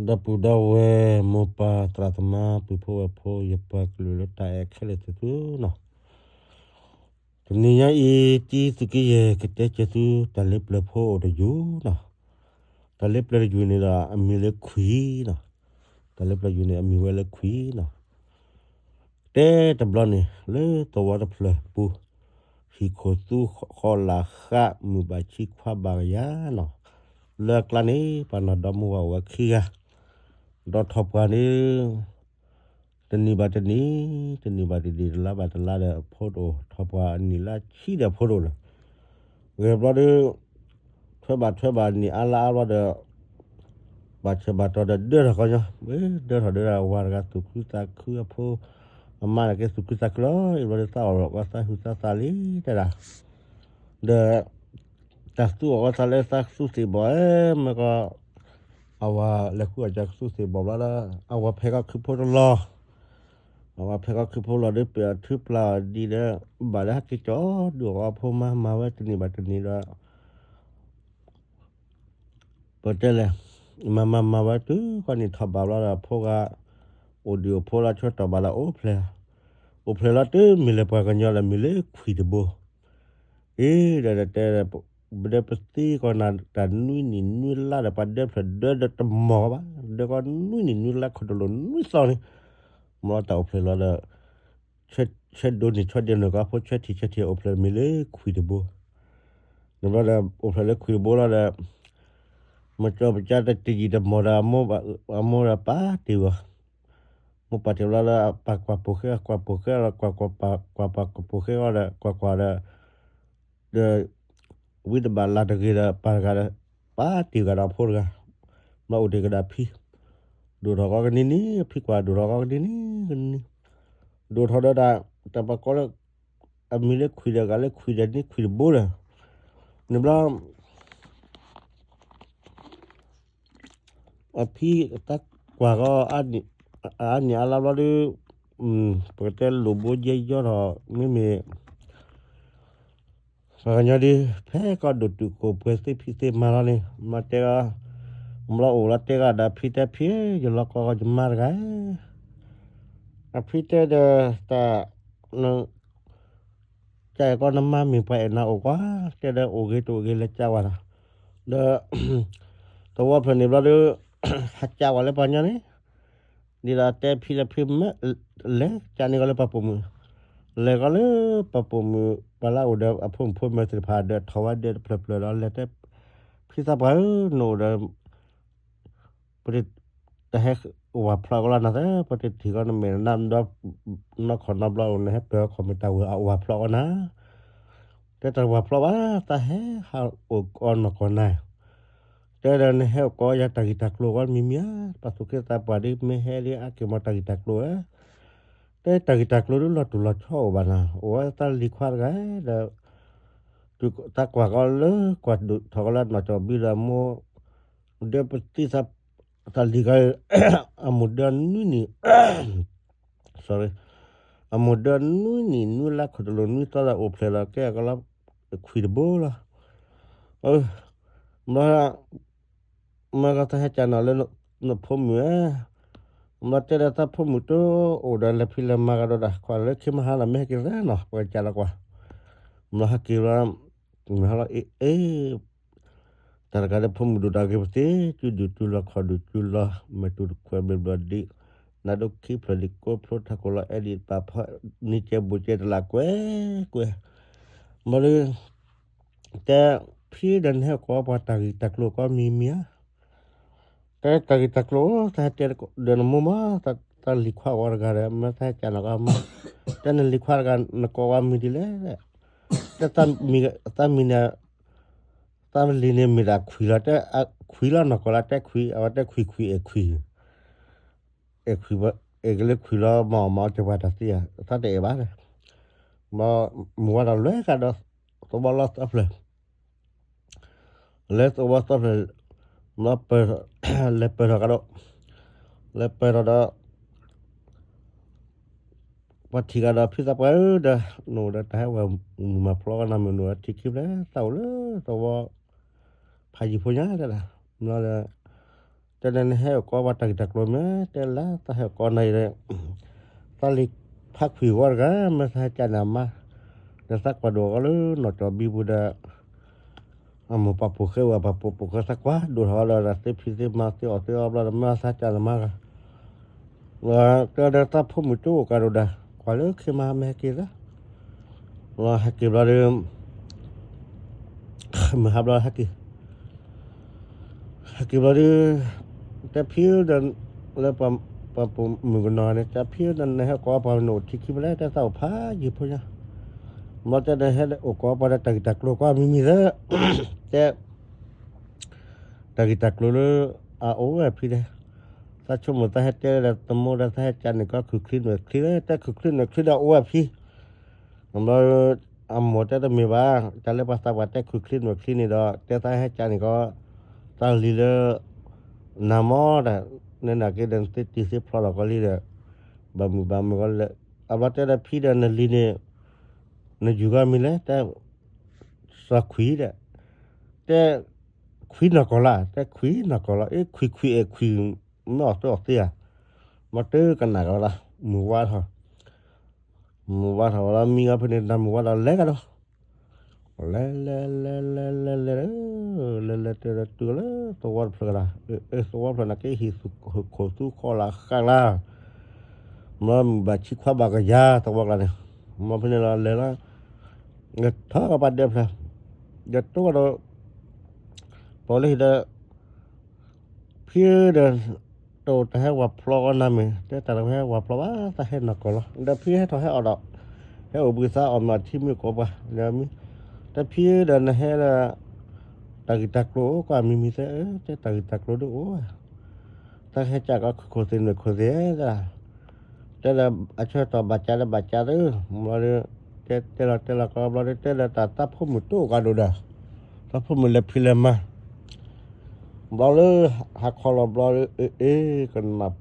ဒီပုၢ်ဒီဝဲၢ်မိၢ်ပၢ်သရၣ်သမါ ပုၢ်ဖိဝဲၢ်ဖိ ယပှၤကလုာ်လၢတၢ်အဲၣ်ခဲလၢာ်သ့ၣ်သုနီၤ, တနံၤညါအံၤ တံသုးက့ယဲၢ်ကတဲကဲသု တၢ်လ့ပျၢၤဖိအိၣ်တယုၢ်နီၤ, တၢ်လ့ပျၢၤတယုၢ်န့ၣ်ဒီး အမံၤလၢခွံနီၤ, တၢ်လ့ပျၢၤယုၢ်န့ၣ် အမံၤဝဲလၢခွံနီၤ, တဲတဘျီန့ၣ် လၢသဝီတဖျၢၣ်ပူၤ, ဟံၣ်ခိၣ်သူဃီလၢ်ဃး မုၢ်ဘၣ်ဆံခွါဘၣ်ကယၤနီၤ, လၢအကျါန့ၣ် ပှၤနီၢ်ဒီမါဝၤအိၣ်ဝဲခံဂၤ, ဒီးထီၣ်ပှၢ်န့ၣ် တနံၤဘၣ်တနံၤ, တနံၤဘၣ်တနံၤ, တလါဘၣ်တလါဒီးအဖိတအိၣ်, ထီၣ်ပှၢ်အနံၣ်လါဆံဒီးအဖိတအိၣ်လၢၤ, ဂဲၤဘျီဒီး ထွဲဘၣ်ထွဲဘၣ်နံၣ်အါလါအါဘျီဒီး ဘၣ်ဆၢဘၣ်တီၤဒီးဒၢထီၣ်ကီညီ, ဒၢထီၣ်ဒၢထီၣ်ဝၤတဂၤသူၣ်ခုသးခုအဖိ, အမါန့ၣ်က့သူၣ်ခုသးခုလီၤ, အံၤဘျီဒီးသးအီၣ်အီၣ်သးဟုသးသးလံတဲဒၣ်, ဒီး တၢ်သူအီၣ်အီၣ်သးလၢသးသူသ့ၣ်ဘီၣ်, မ့ၢ်ကီ အဝၤလဲၤဃုအီၣ်ကီကသူသ့ၣ်ဘီၣ်ဘျီဒီး အဝၤဖဲးကီခုဖိတလီၤ, အဝၤဖဲးကီခုဖိလီၤဒီး ပှ့ၤအီၣ်ထုပျၢ်အီၣ်ဒံးဒီး ဘၣ်လၢဟဲက့ၤကၠီဒုးအီၣ်အဖိမါမၤဝဲတနံၤဘၣ်တနံၤဒီး ပတဲလဲၣ်, မၤမၤမၤဝဲတုၤဃီနံၣ်ထီၣ်ဘးဘျီဒီး အဖိဂၤ အိၣ်ဒံးအိၣ်ဖိလီၤ ဆၢထီၣ်ဘးလၢအိၣ်ဖျဲၣ်, အိၣ်ဖျဲၣ်လီၤတုၤမ့ၢ်လၢပှၤကညီဒီးမ့ၢ်လၢခွံၣ်တဘိ, အ့ ဒီးတဲ ပဒၢပသံကီးနၤ တၢ်နွံနံၣ်နွံလါဒီး ပှၤဒၢဖျၢၣ်ဒၢဒီးတမီၢ်ဘၣ်, ဒၢကီးနွံနံၣ်နွံလါ ခိၣ်တလိာ်နွံသီန့ၣ်, မ့ၢ်တၢ်အိၣ်ဖျဲၣ်လီၤဒီး ဆၢဒိးန့ၢ်ဆၢဒိးန့ၢ်ကီးဖိ ဆၢထံၣ်ဆၢထံၣ် အိၣ်ဖျဲၣ်မ့ၢ်လၢခွံၣ်တဘိ, န့ၣ်ဘျီဒီး အိၣ်ဖျဲၣ်လၢခွံၣ်တဘိလီၤဒီး မ့ၢ်ကၠီပကၠါတတယံာ်တမီၢ်ဒီး အမိၢ်ဒီးပာ်တ့ၢ်ဝဲ, မိၢ်ပာ်တ့ၢ်ဘျီလၢ ပၢ်ကွၢ်ပိာ်ဃဲ ကွၢ်ပိာ်ဃဲလီၤ ကွၢ်ကွၢ်ပၢ်ကွၢ်ပိာ်ဃဲအီၤဒီး ကွၢ်ကွၢ်ဒီး ဒီး ဝံတဘၣ်လၢတဂ့ၤဒီး ပၢ်တဂၤဒီး ပာ်တ့ၢ်ဂၤဒီးဖိတဂၤ, ဘျီအိၣ်တ့ၢ်ကဒီးဖံ, ဒိၣ်ထီၣ်ကီးကနံၤနံၤ ဖံကွၢ်ဒိၣ်ထီၣ်ကီးကနံၤနံၤကနံၤ, ဒိၣ်ထီၣ်ဒီးတၢ် တၢ်ပှၤကိးလၢ အမံၤလၢခွံၣ်ဒီးဂၤလၢခွံၣ်ဒီးန့ၣ်ခွံၣ်တဘိဒီး, န့ၣ်ဘျီ အဖံတၢ်ကွၢ်ကီး အါနံၣ်အါလါဘျီဒီး ပကတဲလိာ်ဘိယဲယီထီၣ် မ့မ့ၢ် ပှၤကညီဒ် ဖဲကီၢ်ဒိၣ်တုာ်ခိၣ်ပှဲၤသ့ဖံးသ့မၤလီၤန့ၣ် မ့ၢ်တဲအီၤ, ဘျီအိၣ်လီၤတဲဂၤဒီးဖံတဲဖံ ယလီၤကီးယမါတဂၤ, အဖံတဲဒီးတၢ် ကၢ်အဲၣ်ကီးနမါမ့ၢ်ပှၤအဲၣ်နၤအိၣ်ကွၢ်, တဲဒီးအိၣ်ဂ့ၤတအိၣ်ဂ့ၤလဲၤကၢ်ဝဲဒီး, ဒီး သဝီဖျၢၣ်န့ၣ်ဘျီဒီး ဟးကၢ်ဝဲလၢပှၤညီန့ၣ်, ဒ်သိးတဲဖံလၢဖံမၢ လဲၤကၢ်န့ၢ်ကီးလၢပှၤပိာ်မုၣ်, လဲၤကီးလၢပှၤပိာ်မုၣ် ပှၤလၢအအိၣ်ဒီးအဖိမုၣ်ဖိမၢၤသ့ၣ်တဖၣ်ဒီးထီၣ်ဝဲဒၢးတဖျၢၣ်ဖျၢၣ်ဒီးလဲၤတဲ ဖံသးပှၢ်ဧၢ နအိၣ်ဒီး ပတဟဲဝၤဖျီၣ်ကီးလီၤနၤသၢ, ပတထံၣ်ကီးနမဲာ်နါဒီး နီၢ်ခီၣ်နီတဘျီ နဟဲပၢၤခီၣ်မ့ၢ်တၢ်ဝၤဖျီၣ်ကီးနၤ, တဲတၢ်ဝၤဖျီၣ်ဘၣ် တၢ်ဟဲဟးအိၣ်ကီးနီၢ်ကီၢ်နၤ, တဲဒီးနဟဲအိၣ်ကီးယၤတၢ်ဂ့ၢ်တၢ်ကျိၤကီးမံၤမံၤဧါ, ပှၤသူၣ်က့သးပှၢ်ဒ်မ့ၢ်ဟဲဒ်အါက့ၤမီၤတၢ်ဂ့ၢ်တၢ်ကျိၤဧါ, တဲတၢ်ဂ့ၢ်တၢ်ကျိၤဒ်လီၤတူၢ်လီၤဆီအိၣ်ဘၣ်နၤ, အိၣ်ဝဲသးလံၤခွါတဂၤဒီး တၢ်ကွၢ်ကီးလၢကွၢ်ထီၣ်ကီးလၢနီၢ်ကၠီၣ်ဘံဒီးအမိၢ် ဒၢပသံသး တၢ်လံၤကီး အမိၢ်ဒၢနွံနံၣ် sorry အမိၢ်ဒၢနွံနံၣ်နွံလါခိၣ်တလိာ်နွံသီဒီးအိၣ်ဖျဲၣ်လီၤကဲအကလီ ခွံၣ်တဘိလီၤ. ဘျီ မ့ၢ်ကသးဟဲကၢ်နီၤလၢနဖိမုၣ်ဧၢ, ဘျီတဲဒီးသးဖိမုၣ်တအိၣ်ဒီးလဲၤဖံးလဲၤမၤကဒီးဒၣ် ကွၢ်လၢခံမဟါလီၤ မ့ၢ်ဟဲက့ၤသးနီၤ ပကစၢ်လီၤကွၢ်, ဘျီဟဲက့ၤဘျီ မ့ၢ်ဟါလီၤအ့ၣ်အ့ၣ် တၢ်တဂၤဒီးဖိမုၣ်ဒိၣ်တၢ်ဂ့ၤပသ့, စုဒုၣ်စုလီၤခီၣ်ဒုၣ်စုလီၤ မဲာ်တူၤတခွဲးဘျီဘျီဒံး, နၤဒိခံဖျၢၣ်ဒံးကိးဖျိထးခိၣ်လီၤအဲၣ်ဒံးတပာ်ဖီ, နံၤကဲဘူးကဲတလးကွဲကွဲ, ဘျီဒီး တဲဖံဒီးနဟဲကိးပှၤတၢ်ဂ့ၢ်တၢ်ကျိၤကီးမံၤမံၤဧါ, တဲတၢ်ဂ့ၢ်တၢ်ကျိၤ တၢ်ဟဲတဲဒီးနမိၢ်မး, တၢ်လံၤခွါဝဲတဂၤဒီး မ့ၢ်တၢ်ဟဲကၢ်နီၤကီးမး, တဲနလံၤခွါတဂၤ နကိးဝဲမံၤဒ်လဲၣ်, တဲ သးမံၤန့ၣ် သးလံၤန့ၣ်မ့ၢ်ဒၣ်ခွံၣ်လီၤ, တဲခွံၣ်လီၤနီၢ်ကီၢ်လီၤ တဲခွံၣ် အဝဲတဲခွံၣ်ခွံၣ်အဲၣ်ခွံၣ်, အဲၣ်ခွံၣ် အဲၣ်ကလၢခွံၣ်လီၤ မၤအီၣ်မၤအီၣ်တဲပှၤတၢ်သ့ဧါ, သးတအဲၣ်ဘၣ်, မ့ၢ်ဝဲဒီးလဲၤကဒီး သဝီလီၤသီဖျၢၣ် လဲၤသဝီသီဖျၢၣ်, လဲၤပၢၢ်ထီၣ်ကဒီး, လဲၤပၢၢ်ထီၣ်ဒီး ပှၤထံၣ်ကဒီးဖံသးပှၢ်ဧၢဒီး နအိၣ်ဒီးတၢ်ဟဲဝဲမုၢ်မၤဖျီကနၤမုၢ်နအိၣ်ဒီးထံခံဖျဲး သးအိၣ်လၢသဝီ ဖးယံၤဖိညါတဲဒၣ်, ဘျီဒီး တဲနဟဲအိၣ်ကိးပှၤတၢ်ဂ့ၢ်တၢ်ကျိၤမ့ၢ် တဲလၢသးဟဲအိၣ်ကိးနၤအံၤဒီး သးလံာ်ဖးခွံၣ်ဝီတဂၤ မ့ၢ်သးဟဲကးန့ၣ်အမါ, ဒီးသးကွၢ်ဒိၣ်အီၤလၢနီၢ်ကၠီဘံပူၤဒီး အမိၢ်ပာ်ပိာ်ဃဲဝဲ ပာ်ပိာ်ပိာ်ဃဲ သးကွၢ်ဒိၣ်ထီၣ်အီၤလၢသးသ့ဖံသ့မၤသ့အီၣ်သ့အီဘျီဒီး မ့ၢ်သးကးန့ၣ်မါဂၤ တဲဒီးသးဖိမုၣ်ကၠိအိၣ်ကးဒိၣ်ဒီး ကွၢ်လၢခ့မါမ့ၢ်ဟဲက့ၤသး လီၤဟဲက့ၤဘျီဒီး မုၢ်ဟါဘျီဟဲက့ၤ ဟဲက့ၤဘျီဒီး တဲဖံဒီး လၢပှၤပိာ်မုၣ်ကနီၤန့ၣ် တဲဖံဒီးနဟဲအိၣ်ကိးပှၤနအိၣ်ထံခံဖဲလဲၣ် တဲသးအိၣ်ဖးယံၤဖိညါ ဘျီတဲနဟဲအိၣ်ကိးပှၤဒီးတၢ်ဂ့ၢ်တၢ်ကျိၤကွၢ်မံၤမံၤသၢ တဲ တၢ်ဂ့ၢ်တၢ်ကျိၤလၢ အအိၣ်ဝဲဖံတဲ သးဆိကမိၣ်သးဟဲတဲဒီးသမူဒီးသးဟဲကးန့ၣ်ကီး ခုၣ်ချံနွဲၣ်ချံလၢ တဲခုၣ်ချံနွဲၣ်ချံဒီးအိၣ်ဝဲဖံ ဘျီ အမိၢ်တဲတမ့ၢ်ဘၣ် တၢ်လၢပှၤသးပှၢ်တဲခုၣ်ချံနွဲၣ်ချံန့ၣ်ဒီး တဲသးဟဲကးန့ၣ်ကီး သးလံၤလၢ နၤမီၢ်တၢ် နနာ်က့ဒီးနသ့တံၤသ့ဖျီလီၤကီးလံဒီး ဘၣ်မုာ်ဘၣ်မုာ်ကီးလၢ အဘျီတဲဒီးဖံဒီးနလံၤန့ၣ် နယူၤကီးမံၤလဲၣ် တဲ စီၤခွံဒီး တဲ ခွံနီၢ်ကီၢ်လၢ တဲခွံနီၢ်ကီၢ်လီၤ အ့ ခွံခွံအဲၣ်ခွံ မ့ၢ်အီၣ်သ့အီၣ်သ့ဧါ မ့ၢ်တကနၣ်ကီးလၢ မုၢ်ဝါထီၣ် မုၢ်ဝါထီၣ်ဝဲလီၤ မံဂီၤဖဲန့ၣ် တၢ်မုၢ်ဝါဒီးလဲၤကဒီး လဲၤလဲၤလဲၤလဲၤလဲၤလဲၤ လဲၤလဲၤတဲဒီးတုၤလၢသဝီတဖျၢၣ်ကဒီး အ့ သဝီတဖျၢၣ်န့ၣ်က့ ဟံၣ်ခိၣ်သူဃီလၢဃၣ်ကျါ မ့ၢ်မုၢ်ဘၣ်ဆံခွါဘၣ်ကယၤသဝီကျါန့ၣ် မ့ၢ်ဖဲန့ၣ်လီၤလဲၤလီၤ ထီၣ်ကပာ်ဒဲးဖျၢၣ် ဒီးတိၢ်ဒီး ပှၤလၢဟံၣ်ဒီး ဖံဒီး တအိၣ်တၢ်ဟဲဝၤဖျီကီးနၤမ့ၢ် တဲတၢ်တဟဲဝၤဖျီဘၣ် သးဟဲနီၢ်ကီၢ်လီၤ ဒီးဖံဟဲထီၣ်ဟဲအီၣ်ဒီး ဟဲအိၣ်ဘှံးသးအီၣ်မ့ၤအီထံမ့ၢ်ကိးပှၤ ဒီးမံ တဖံဒီးနဟဲဒီး တၢ်ဂ့ၢ်တၢ်ကျိၤအိၣ်ကွၢ်မံၤမံၤသၢ တဲတၢ်ဂ့ၢ်တၢ်ကျိၤဒ်အိၣ် သးကဟဲကးကီးခုၣ်ခိၣ်သ့ၣ်နွဲၣ်ခိၣ်သ့ၣ် တဲလီၤ တဲလီၤအဆၢကတီၢ်ဘၣ်ကးလၢဘၣ်ကးသ့ ဘျီဒီး တဲတဲလီၤတဲလီၤကီးဘျီဒီး တဲလီၤတၢ်သးဖိမုၣ်တအိၣ်ကးဒိၣ်ဒီး သးဖိမုၣ်လဲၤဖံးလဲၤမၤ ဘျီလၢ ဟါခီလီၤဘျီဒီး အ့ အ့ ကနၣ်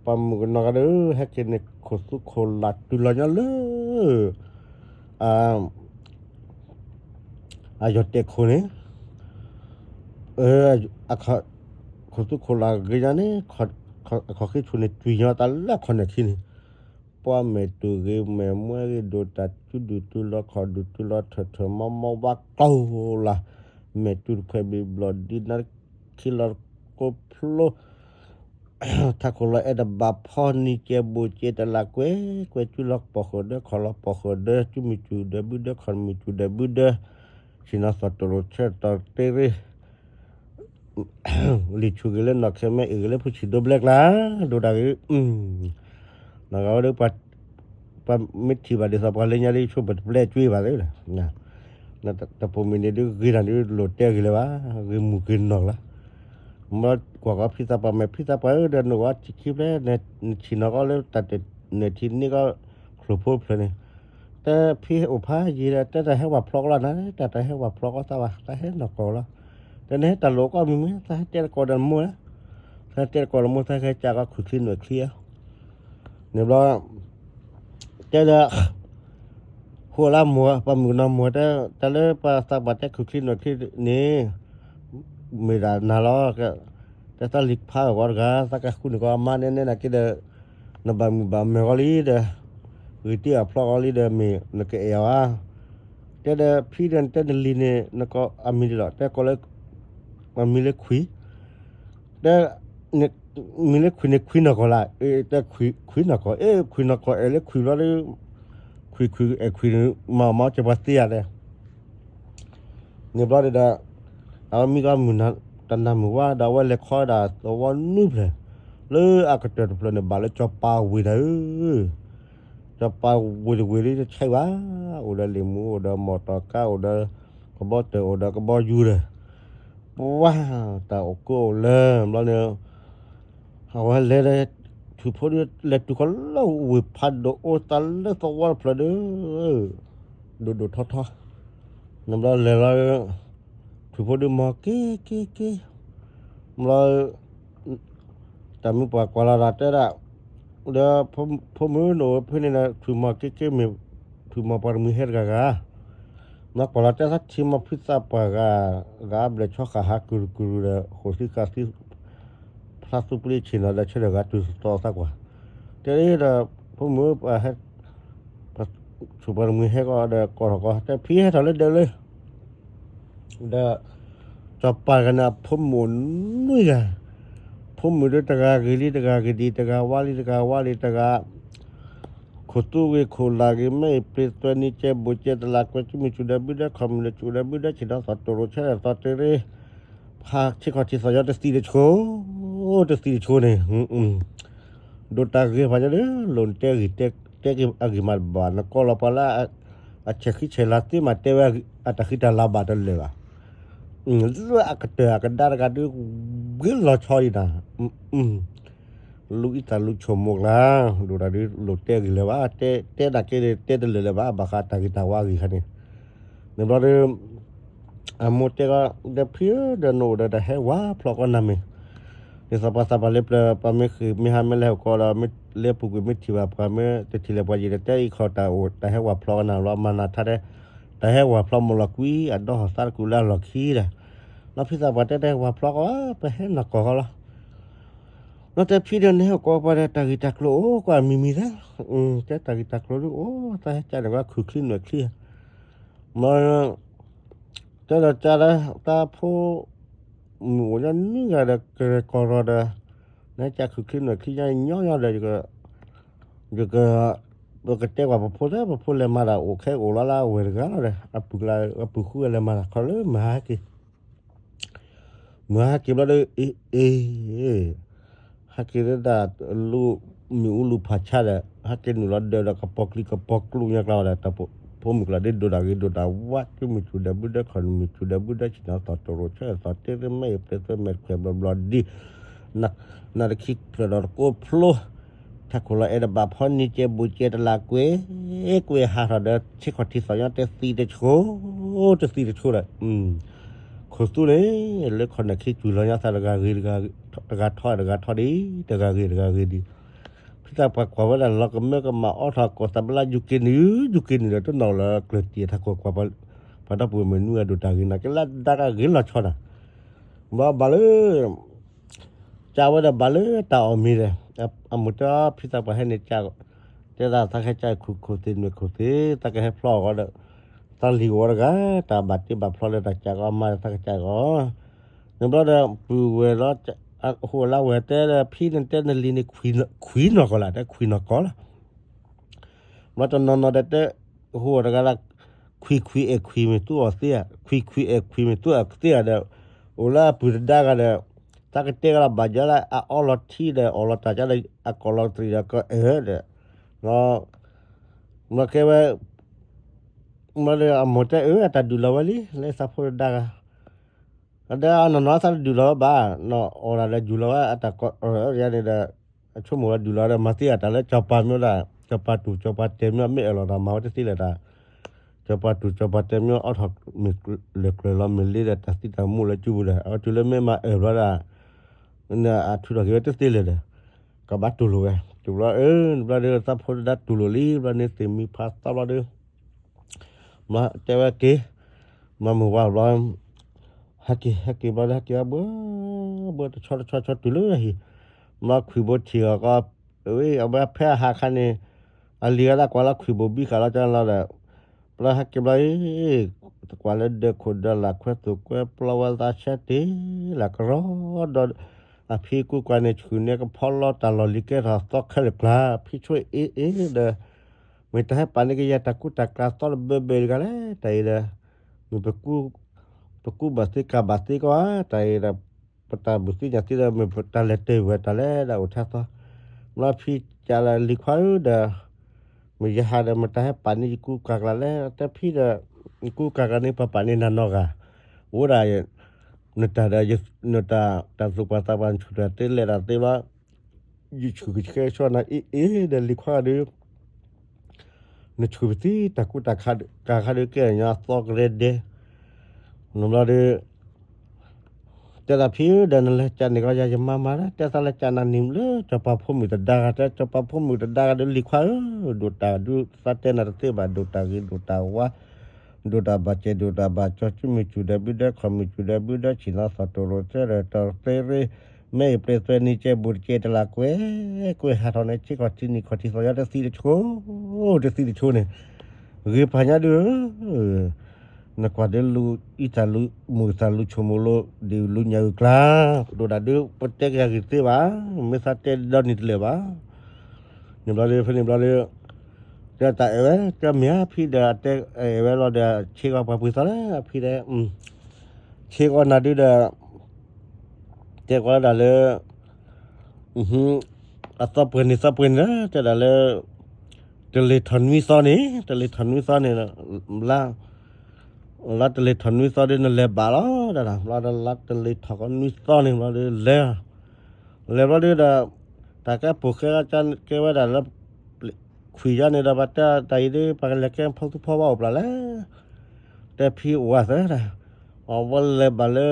ပှၤမုၣ်ကနီၤကဒီး ဟဲက့ၤန့ၣ် ခိၣ်သူခိၣ်လၢ်တုၤလီၤညီလၢ အယီၢ်တဲာ်ခိၣ်န့ၣ် ခိၣ်သူခိၣ်လၢ်ဂ့ၤညါန့ၣ် အခီၣ်ဃံဆူၣ်န့ၣ် တွံၢ်ညီတၢ်လၢအခီၣ်န့ၣ်ခံန့ၣ် ပှၤမဲာ်တူၢ်ဂ့ၤမဲာ်မွဲဂ့ၤ ဒိၣ်တၢ်စုဒုၣ်တုၤလီၤခီၣ်ဒုၣ်တုၤလီၤထၢၣ်ထၢၣ် မီမီဝါကျိၤလၢ် မဲာ်တူၢ်တခွဲးဘံၣ်ဘျီၣ်ဒံးနါ ခံလီၤကိးဖျိ ထးခိၣ်လီၤအဲၣ်တဘၣ်ဖီနံၤကဲဘိၣ်ကဲတလးကွဲ ကွဲစုလီၤပီၢ်ဃုာ်ဒၢ ခီၣ်လီၤပီၢ်ဃုာ်ဒၢ စုမုၢ်စူၣ်ဒၢဘုဒၢ ခီၣ်မုၢ်စူၣ်ဒၢဘုဒၢ ဆ့ၣ်နီၤသီၣ်တိၢ်လိာ်ဆၢတီၤတ့ရ့ လံာ်ဆူၣ်ဂ့ၤလၢနီၢ်ခဲမဲအ့ၣ်ဂ့ၤလၢဖုဆံၣ်ဒိဘျဲကျါ ဒိၣ်တၢ်ဂ့ၤ နီၢ်ဂၤဝဲဒီး ပှၤမ့ၢ်ထံၣ်ဘၣ်ဒ်သိးပှၤလၢညါဒီး ဆိပတပျဲအကွ့ဘၣ်သ့ တပိာ်မုၣ်န့ၣ်ဒုးဂ့ၤတၢ်ဒုးလိၣ်တဲဂ့ၤလၢၤဘၣ် ဂ့ၤမုၢ်ဂ့ၤနီၢ်လီၤ မ့ၢ်ကွၢ်ကီးဖံသးပှၢ်မဲာ်ဖံသးပှၢ်ဧၢ ဒီးနအိၣ်အီၤထံခံဖျဲး နဆံၣ်နီၤကီးလၢတၢ်တနၢၤထံန့ၢ်ကီး ချိၣ်ဖိတဖျၢၣ်န့ၣ် တဲဖံအိၣ်ဖးယံာ်ဒီး တဲတၢ်ဟဲဝၤဖျီကီးလီၤနၤ တၢ်တၢ်ဟဲဝၤဖျီကီးသးဘၣ် တၢ်ဟဲနီၢ်ကီၢ်လီၤ တဲနဟဲတၢ်လိာ်ကီးမံၤမ့ၢ် သးဟဲတဲတကိးဒီးမိၢ် သးဟဲကးကီးခုၣ်ချံနွဲၣ်ချံဧါ န့ၣ်ဘျီ တဲဒီး ဃိလၢမိၢ် ပှၤမုၣ်ကနီၤမိၢ်တဲ တၢ်လၢပှၤသးပှၢ်တဲခုၣ်ချံနွဲၣ်ချံန့ၣ် မ့ၢ်ဒၣ်နၤလီၤ တဲသးလံာ်ဖးအဂီၢ်တဂၤ သးကဃုန့ၢ်ကီးအမါန့ၣ် နဲဒၣ်က့ဒီး နဘၣ်မုာ်ဘၣ်မဲာ်ဂီၤလံဒီး ဂ့ၤတ့ၢ်အဖျီဂီၤလံဒီး မ့ၢ်နကအဲၣ်အီၤဧါ တဲဒီးဖံဒီးတဲနလံၤန့ၣ် နကိးအမံၤဒ်လီၤ တဲကိးလၢ အမံၤလၢခွံ တဲ မံၤလၢခွံန့ၣ်ခွံနီၢ်ကီၢ်လၢ တဲခွံနီၢ်ကီၢ် အ့ ခွံနီၢ်ကီၢ်အဲၣ်လၢခွံဘျီဒီး ခွံခွံအဲၣ်ခွံ မၤမၤကဲပှၤသ့ယၤလဲၣ် န့ၣ်ဘျီဒီး အဝဲမံကီးမုၢ်နၤ တနၤမုၢ်ဝါဒီး အဝဲလဲၤခီဒၣ်သဝီနွံဖျၢၣ် လၢအကတၢၢ်တဖျၢၣ်န့ၣ် ဘၣ်လၢကၠီၤပၤဝ့ၢ်တၢ်ဧၢ ကၠီၤပၤဝ့ၢ်တဝ့ၢ်လၢတဆဲးဘၣ် အိၣ်ဒီးလ့ၣ်မူ အိၣ်ဒီးမီၢ်တီၢ်ကါ အိၣ်ဒီးကဘီတၢၢ် အိၣ်ဒီးကဘီယူၤဒီး ပှၤ တၢ်အိၣ်ကၢအိၣ်လၢၤဘျီန့ၣ် အဝဲလဲၤဒီး ထူၣ်ဖိဒုးလဲၤတုၤကီးလၢဝ့ၢ်ဖးဒိၣ်အိၣ်သးလၢသဝီတဖျၢၣ်ဒီး ဒိၣ်ဒိၣ်ထီထီ နဘျီလဲၤလီၤ ထူၣ်ဖိဒုးမၤက့ၤက့ၤက့ၤ ဘျီ တၢ်မုၢ်ပှၢ်ကွၢ်လီၤတၢ်တဲဒၣ် ဒီးဖိမုၣ်နအိၣ်ဖဲန့ၣ်ဒီး ထူၣ်မၤက့ၤက့ၤမ့ၢ် ထူၣ်မၤပှၤတမှံၤဟဲတဂၤဂၤ နကွၢ်လီၤတဲသးထံမၤဖံသးပှၢ်ဂၤ ဂၤဘျဲၣ်ဆီဃာ်ဟးကုၢ်တကုၢ်ဒီး ဃိာ်သံဃာ်သံ ဖျါသူပလ့ဆ့ၣ်နီၤဒီးဆၢထၢၣ်ဂၤတုၤသီသးကွၢ်, တဲဒီး ဖိမုၣ် ပဟဲ ဆိပှၤတမှံၤဟဲကီးဒီးကိးထီၣ်ကီး တဲဖံဟဲထီၣ်လၢဒၢးလၢ ဒီး စီၤပၤတဂၤန့ၣ် အဖိမုၣ်အိၣ်နွံဂၤ, ဖိမုၣ်ဒီးတဂၤဂ့ၤလံတဂၤဂ့ၤဒံး တဂၤဝါလံတဂၤဝါလံတဂၤ ခိၣ်သူဂ့ၤခိၣ်လၢ်ဂ့ၤ မ့ၢ်အံၤပျ့သွဲနံၤကဲဘိးကဲတလးကွဲ စုမုၢ်ဆူၣ်ဒီးဘုဒီးခီၣ်မုၢ်ဒီးဆူၣ်ဒီးဘုဒီးဆ့ၣ်နီၤသီၣ်တိၢ်ရိၣ်ဆၢဒီးသီတရ့ ဖးဆ့ခီၣ်ထံးသီၣ်ညီတသံတဆိ တသံတဆိန့ၣ် ဒိးတၢ်ဂ့ၤဖးညီဒီး လိၣ်တဲဂ့ၤတဲဂ့ၤအဂ့ၢ်မးတဘၣ် နကိးလီၤပှၤလၢ အဆဲးဃံဆဲးလၤသ့မး တဲဝဲအတၢ်ဃံတၢ်လၤဘၣ်တလၢာ်ဘၣ် လၢအကတၢၢ်အကဒါတဂၤဒုး ဂ့ၤလီၤဆီဒံးနၤ လူၤအံသၣ်လူၤဆိၣ်မိၢ်ကျါ ဒိၣ်တၢ်ဒုး လိၣ်တဲဂ့ၤလၢၤဘၣ် တဲဒၣ်က့ၤတဲတလၢာ်လၢၤဘၣ် ဘၣ်ဃးတၢ်ဂ့ၤတၢ်ဝါအဂ့ၢ်ခါန့ၣ် န့ၣ်ဘျီဒီး အမိၢ်တဲကီး ဒီးဖံဧၢ ဒီးနအိၣ်ဒီးတၢ်ဟဲဝၤဖျီကီးနၤမ့ၢ် ဒ်သိးပှၤသးပှၢ်လၢပျၢၤ ပှၤမ့ၢ်ဃ့ၢ်မ့ၢ်ဟါမ့ၢ်လဲၤဟီၣ်ကီးဒီး မ့ၢ်လဲၤပူၤကွံာ်မ့ၢ်ထံၣ်ဘၣ်ပှၤမ့ၢ်တထံၣ်လဲၤပှၤယံၤဒီး တဲအံၤခီၣ်တၢ်အိၣ် တၢ်ဟဲဝၤဖျီကီးနၤလီၤ မၤနၤထါတဲ တၢ်ဟဲဝၤဖျီမိၢ်လီၤကွံ အဒီဟီၣ်သါတကူာ်လၢအလီၢ်ခံဒီး လီၤဖံသးပှၢ်တဲတၢ်ဟဲဝၤဖျီကီး ပဟဲနီၢ်ကီၢ်ဃီလီၤ လီၤတဲဖံဒီးနဟဲဟီၣ်ကီးပှၤဒီးတၢ်ဂ့ၢ်တၢ်ကျိၤအိၣ်ကွၢ်မံၤမံၤသၢ တဲတၢ်ဂ့ၢ်တၢ်ကျိၤဒုးအိၣ် သးဟဲကၢန့ၣ်ကွၢ်ခုၣ်ချံနွဲၣ်ချံ မ့ၢ် တဲဒီးကၢဒီး သးဖိ မုၣ်အိၣ်ညီနွံဂၤဒီးကကီၢ်ရီၤဒီး နဟဲကၢခုၣ်ချံနွဲၣ်ချံညီညီဒီး ယက ပကတဲကွၢ်ပဖိသၢ ပဖိလဲၤမၤတၢ်အိၣ်ခဲအိၣ်လီၤလၢအဝဲၢ်တဂၤလီၤဒီး အပုၢ်ကျါ အပုၢ်ဃုဂၤလဲၤမၤတၢ်ခီလၢမုၢ်ဟါဟဲက့ၤ မုၢ်ဟါဟဲက့ၤဘျီဒီး အ့ အ့ ဟဲက့ၤသဒၣ် လူၤမ့ၣ်အူလူၤဖးဆါဒီး ဟဲက့ၤနုာ်လီၤဒၢးဒီးကပီၤကျံကပီၤကျိညါကျါဒီး တၢ်ဖိမုၣ်ကျါဒ်ဒိၣ်တၢ်ဂ့ၤဒိၣ်တၢ်ဝါ စုမုၢ်ဆူၣ်ဒီးဘုဒီးခီၣ်မုၢ်ဆူၣ်ဒီးဘုဒီးဆ့ၣ်နီၤသီၣ်တိၢ်ရိၣ်ဆၢသီၣ်တ့သ့မ့ၢ်အံၤပျ့သွဲမဲာ်ခွဲးဘျီဘျီဒ် နတခံဖျၢၣ်ဒီးတကိးဖျိ ထးခိၣ်လီၤအဲၣ်တဘၣ်ဖီနံၤကဲဘိးကဲတလးကွဲ ကွဲဟးထီၣ်ဒီးဆ့ခီၣ်ထံးသီၣ်ညီတသံတဆိ တသံတဆိဒီး ခိၣ်သူန့ၣ် လၢခီၣ်နၢၣ်ခံစူၤလီၤညါသးတဂၤဂ့ၤ တဂၤထီၣ်တဂၤထီၣ်ဒံး တဂၤဂ့ၤတဂၤဂ့ၤဒံး ဖံသးပှၢ်ကွၢ်ဝဲဒၣ်လီၤကမၢကမၣ်အီထီၣ်ကိးသးဘျါယူၤက့ၤနုာ် ယူၤက့ၤနုာ်ဒီးတနီၣ်လၢကျၢၤတံၢ်ထးခိၣ်ကွၢ် ပှၤဒီပုၢ်ဝဲၢ်မုၣ်နွံဂၤဒိၣ်တၢ်ဂ့ၤနၤက့ၤလၢဒၣ်ကဂ့ၤလီၤဆီဒၣ် ဘၣ်ဘၣ်လၢ ကးဝဲဒီးဘၣ်လၢတၢ်အီၣ်မ့ၤဒီး အမိၢ်တဲဖံသးပှၢ်ဟဲန့ၣ်ကး တဲဒၣ်သးကဟဲကးခိၣ်ခိၣ်သ့ၣ်နွဲၣ်ခိၣ်သ့ၣ် သးကဟဲဖျီအီၤဒီး သးလံၤဝီတဂၤ တၢ်ဘၣ်တ့ဘၣ်ဖျီလၢတၢ်ကးကီးမၤဒီးသးကကးကီး န့ၣ်ဘျီဒီး ပုၢ်ဝဲၢ်လီၤ ဟိၣ်လၢဝဲၢ်တဲဒီးဖံန့ၣ်တဲနလံၤန့ၣ် ခွံနီၢ်ကီၢ်လၢ တဲခွံနီၢ်ကီၢ်လီၤ ဘျီတနီၤနီၤဒီးတဲ ဟိၣ်တဂၤလၢ ခွံခွံအဲၣ်ခွံမ့ၢ်သူအီၤသ့ဧါ ခွံခွံအဲၣ်ခွံမ့ၢ်သူအီၤသ့ဧါဒီး အိၣ်လၢအပုၢ်တဒါဂၤဒီး သးကတဲကလီၤဘၣ်ယီလၢအအီလီၤထံဒီးအီၣ်လီၤတၢ်ကဒီး အကိးလီၤတရံးဒီးကအၢဒီး ဘျီကဲဝဲ ဘျီဒီးအမိၢ်တဲအၢ အတၢ်ဒုးလီၤဝဲလံ လၢသးဖိတဒါဂၤ အဒီးအနီၢ်နီၢ်သးတဒုးလီၤဝဲဘၣ် နီၢ်အီၣ်ဒၣ်ဒီးဒုးလီၤဝဲအတၢ်ကိးအၢယၤန့ၣ်ဒီး အဆိကမိၣ်ဝဲဒုးလီၤဒီးမၤသံအတၢ်လၢစီၤပၤမ့ၢ်ဒၣ် စီၤပၤတူၢ်စီၤပၤတဲာ်မ့ၢ်မ့ၢ်အၢၣ်လီၤတၢ်မၤဝဲတသ့လၢၤတၢ် စီၤပၤတူၢ်စီၤပၤတဲာ်မ့ၢ်အီထီၣ်မ့ၢ်လၢကျၢၤလီၤမ့ၢ်လ့ဒီးတၢ်သံတၢ်မူလၢကၠူပူၤဒီး အဝဲတုၤလၢမ့ၢ်မၤအၢၣ်ဘျီဒၣ် အထူးထီၣ်က့ၤဝဲတသ့လၢၤဒီး ကဘၣ်တူၢ်လိာ်ဝဲ တုၤဘျီအၢ ဘျီဒီးသးဖိတဒါတူၢ်လိာ်လံ ဘျီန့ၣ်သ့ၣ်မံဖးသီဘျီဒီး ဘျီတဲဝဲက့ၤ ဘျီမုၢ်ဝါဘျီ ဟဲက့ၤ ဟဲက့ၤဘျီဒီး ဟဲက့ၤဘၣ်ဘၣ် ဘၣ်တဆီတဆီဆီတုၤလၢဟံၣ် ဘျီခွံၣ်ဘိထံၣ်အီၤကီး အဝဲဖဲအဟးခါန့ၣ် အလံၤဂၤဒၣ်ကွၢ်လၢခွံၣ်ဘိဘံဃာ်လီၤကလီၤဒီး ဘျီဟဲက့ၤဘျီ ကွၢ်လၢဒၢးခိၣ်ဒၢးလၢ်ခွဲသိၣ်ကွဲပျီဝဲသးဆဲတ့ၢ်လၢကရီဒီး အဖံကူကွၢ်န့ၣ် ဆှုၣ်န့ၢ်ကဖီလီၤတၢ်လီၢ်လံၤကဲထီၣ်သီခဲလၢာ်ကျါ ဖံဆိအ့အ့ဒီး မ့ၢ်တၢ်ဟဲပာ်န့ၢ်ကယဲၢ်တၢ်ကူတၢ်ကျးသီတဘၢဘၢတဂၤလဲၣ် တၢ်အံၤဒီး မ့ၢ် ပကူဘၣ်သ့ကၤဘၣ်သ့ကီးဧါ တၢ်အံၤဒီး ပတၢ်ဘုၣ်သ့ၣ်ညၣ်သ့ၣ်ဒီး မ့ၢ်တၢ်လဲၤတ့ၢ်ဝဲတၢ်လဲၣ်ဒီးအိၣ်ထဲသီ ဘျီဖံကးလၢလံၤခွါဧၢဒီး မ့ၢ်ယဟးဒီး မ့ၢ်တၢ်ဟဲပာ်န့ၢ်ယကူကၤကျါလဲၣ် တဲဖံဒီး ကူကၤကျါန့ၣ် ပပာ်န့ၢ်နၤနီတဂၤ အိၣ်ဒၣ် နတၢ်ဒီး နတၢ် တၢ်သူၣ်ပှၢ်သးပှၢ်နဆူၣ်တၢ်တ့လဲၣ်တၢ်သ့ဘျီ ယဆှုၣ်ကဆှဲကဆှီနၤအ့အ့ဒီးလံၤခွါဒီး နဆှုၣ်ပသံတၢ်ကူတၢ်ကၤခါဒီးကဲညီအသီကရဲဒဲ နဘျီဒီး တဲဒၣ်ဖံဧၢဒီးနလဲၤကးန့ၣ်ကီးယၤယမါမါဒီး တဲသးလဲၤကးနၤန့ၣ်လၢစီၤပၤဖိမုၣ်တဒါဂၤ တဲစီၤပၤဖိမုၣ်တဒါဂၤဒီးလံၤခွါဧၢ ဒိၣ်တၢ်ဒုးသးတဲနၤတသ့ဘၣ် ဒိၣ်တၢ်ဂ့ၤဒိၣ်တၢ်ဝါ ဒိၣ်တၢ်ဘၣ်စဲးဒိၣ်တၢ်ဘၣ်ကီ စုမုၢ်စူၢ်ဒီးဘုဒီးခီၣ်မုၢ်စူၢ်ဒီးဘုဒီးဆ့ၣ်နီၤသီၣ်တိၢ်ရိၣ်သဲဒီးတသ့ရ့ မ့ၢ်အံၤပျဲၢ်သွဲနံၤကဲဘူးတကဲတလးကွဲးကွဲးဟးထီၣ်န့ၣ် ဆ့ကီၢ်ထံနံၣ်ခီၣ်ထံးသီၣ်ယီတသံတဆိ တသံတဆိန့ၣ်, ဂ့ၤဖးညါဒုး, နကွၢ်ဒုးလူၤအံသးလူၤမုာ်သးလူၤဆိကမိၣ်လိၤ ဒ်လူၤညါအုၣ်ကျါ, ပဒိၣ်ဒၣ်ဒုး ပတဲကယၤဂ့ၤသ့ဘၣ်, မ့ၢ်သးတဲဒီနံၤတလၢာ်ဘၣ်. န့ၣ်ဘျီဒုး ဖဲန့ၣ်ဘျီဒုး, တဲတၢ်အဲၣ်ဝဲ တဲမ့ၢ်အဖံဒီး အတဲအဲၣ်ဝဲလီၤဒီး ဆ့ကီၢ်ပှၤပှ့ၤသီလဲၣ် အဖံတဲ, ဆ့ကီၢ်နၤဒုးဒီး တဲကွၢ်ဒၣ်လၢ အသီပှဲၤန့ၣ်သီပှဲၤန့ၣ်လၢ တဲဒၣ်လၢ တလ့ၤထီၣ်နွံသီန့ၣ် တလ့ၤထီၣ်နွံသီန့ၣ် လါ လါတလ့ၤထီၣ်နွံသီဒုး နလဲၤဘၣ်လီၤ တဲဒၣ် ဘျီဒီးလါတလ့ၤထီၣ်ကီးနွံသီန့ၣ် ဘျီဒုးလဲၤ လဲၤဘျီဒုးဒီး တၢ်ကဲပိာ်ဃဲလၢကဲဝဲဒၣ်လၢ ခွံယါန့ၣ်ဒီး ပှၤတဲတၢ်အံၤဒုး ပှၤကလဲၤကဲဖီသူဖီဝါအိၣ်ပျၢ်လဲၣ်, တဲဖံဝါသၢတၢ်, အဝဲလဲၤဘၣ်လၢ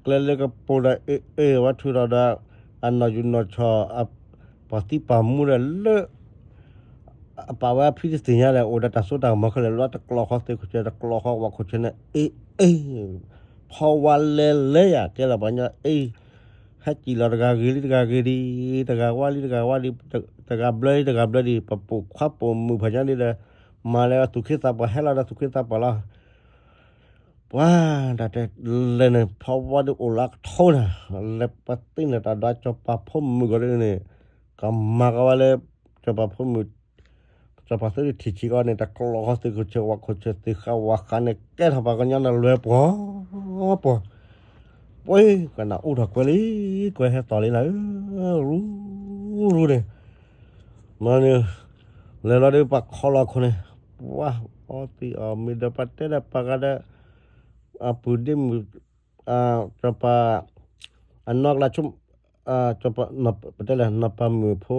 ကျဲလၢကပိာ်ဒီး အ့ၣ်အ့ၣ် ဝဲထုးထီၣ်ဒီး အနီၢ်ယူၢ်နီၢ်ဆီၣ် ပှၤသံပှၤမူဒီးလၢ အပာ်ဝဲအဖံတသ့ၣ်ညါဒီး အိၣ်ဒီးတၢ်စိတၢ်ကမီၤခဲလၢာ် လၢတကျိးဃီသုးခိၣ်ဆၢ တကျိးဃီဝဲခိၣ်ဆၢန့ၣ် အ့ၣ်အ့ၣ်, ဖီဝါလဲၤလဲၤယၤ ကဲလီၤပှၤညီအ့ၣ်, ဟဲစံၣ်လီၤတဂၤဂ့ၤလံတဂၤဂ့ၤဒံး, တဂၤဝါလံတဂၤဝါဒံး, တဂၤဘျၢလံတဂၤဘျၢဒံး, ပပိာ်ခွါပိာ်မုၣ်ဖးညါဒံးဒီး, မၤလၢအသူၣ်ခ့သးပှၢ် ဟဲလီၤဒီးသူၣ်ခ့သးပှၢ်လီၤ. ပှၤ တၢ်တဲလဲၤန့ၣ် ဖီဝါဒုးအိၣ်လၢအကထိနၤ, လဲၤပသ့န့ၣ် တၢ်ဒွးစီၤပၤဖိမုၣ်ဂီၤဒုးန့ၣ်, ကမၤကီးဝဲလၢ စီၤပၤဖိမုၣ်, စီၤပၤသုးထံၣ်ဆံးကီးန့ၣ် တကျိးဃီသုးခိၣ်ဆၢ ဝဲခိၣ်ဆၢသုးဃါဝါဃါန့ၣ် ကဲထီၣ်ပှၤကညီန့ၣ်လွဲၤပှီၤ, ပှီၤ, ပှၤ, ကနၣ်အူထီၣ်ကွဲလံ, ကွဲဟဲသီၣ်လံနၤဧၢ, ရူ, ရူန့ၣ် မ့ၢ်န့ၣ် လဲၤလီၤဒုးပှၤခီလီၤခိၣ်န့ၣ်, ပှၤ, အီသံးအီၣ်မ့ၤဒီးပှၤတဲဒီးပှၤဂၤဒီး, အပုၢ်ဒ့မုၣ်, စီၤပၤ, အနီၢ်ကလးဆိ, ပတဲလဲၣ် နီၢ်ပၤမုၣ်ဖိ,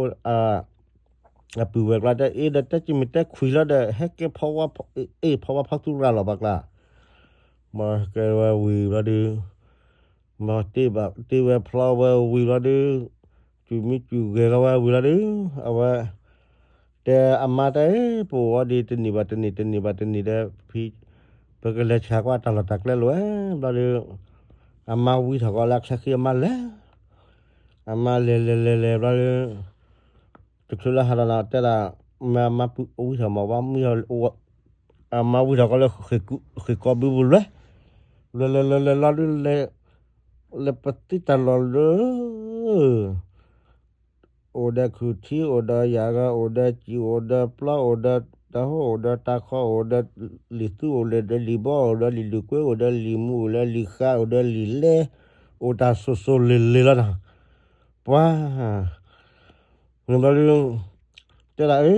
အပုၢ်ဝဲၢ်ကျါတဲ အ့ဒီးတဲကံမ့ၢ်တဲခွံလီၤဒီး ဟဲကဲဖီဝါ, အ့ၣ်ဖီဝါဖီသူရၤလီၤဘၣ်ကျါ, မ့ၢ်ကဲဝဲဝံၤဘျီဒုး မ့ၢ်တ့ဘၣ်တ့ဝဲဖျီဝဲဝံၤလီၤဒုး, စူၣ်မံစူၣ်ဂဲၤလီၤဝဲဝံၤလီၤဒုး, အဝဲ, တဲအမါတဲ, ပအိၣ်ဝဲဒ်တနံၣ်ဘၣ်တနံၣ် တနံၣ်ဘၣ်တနံၣ်ဒီး ဖံ, ပကလဲၤဆှၢကွၢ်တၢ်လီၢ်တၢ်ကျဲလိၤဝဲ, ဘျီဒုး, အမါဝံထီၣ်ကီးလၢအချၢဃံအမါလဲၤ, အမါလဲၤလဲၤလဲၤလဲၤဘျီဒုး, တချုးလၢဟးဒီးနၤတဲဒၣ်, မ့ၢ်အမါပုၢ်ဝံထီၣ်မ့ၢ်ဝဲမုၢ် အမါဝံထီၣ်ကီးလၢ ဃ့ၢ်ကီးဘုပူၤလွဲ, လဲၤလဲၤလဲၤလဲၤလီၤဒုးလဲၤ, လဲၤပသံတၢ်လီၢ်လၢ, အိၣ်ဒီးခုၣ်ထံ အိၣ်ဒီးယၤဂၤ အိၣ်ဒီးစံာ် အိၣ်ဒီးပျီ အိၣ်ဒီးတၢ်ဟိ အိၣ်ဒီးတၢ်ခီ အိၣ်ဒီးလံာ်သူ အိၣ်ဒီးလံာ်ဘီ အိၣ်ဒီးလံာ်လုၢ်ကွဲ အိၣ်ဒီးလံာ်မူ အိၣ်ဒီးလံာ်ဃါ အိၣ်ဒီးလံာ်လဲ, အိၣ်တၢ်စိၤစိၤလ့ၤလ့ၤလီၤနၤ, ပှၤ န့ၣ်ဘျီဒုး, တဲဒၣ်အၢ,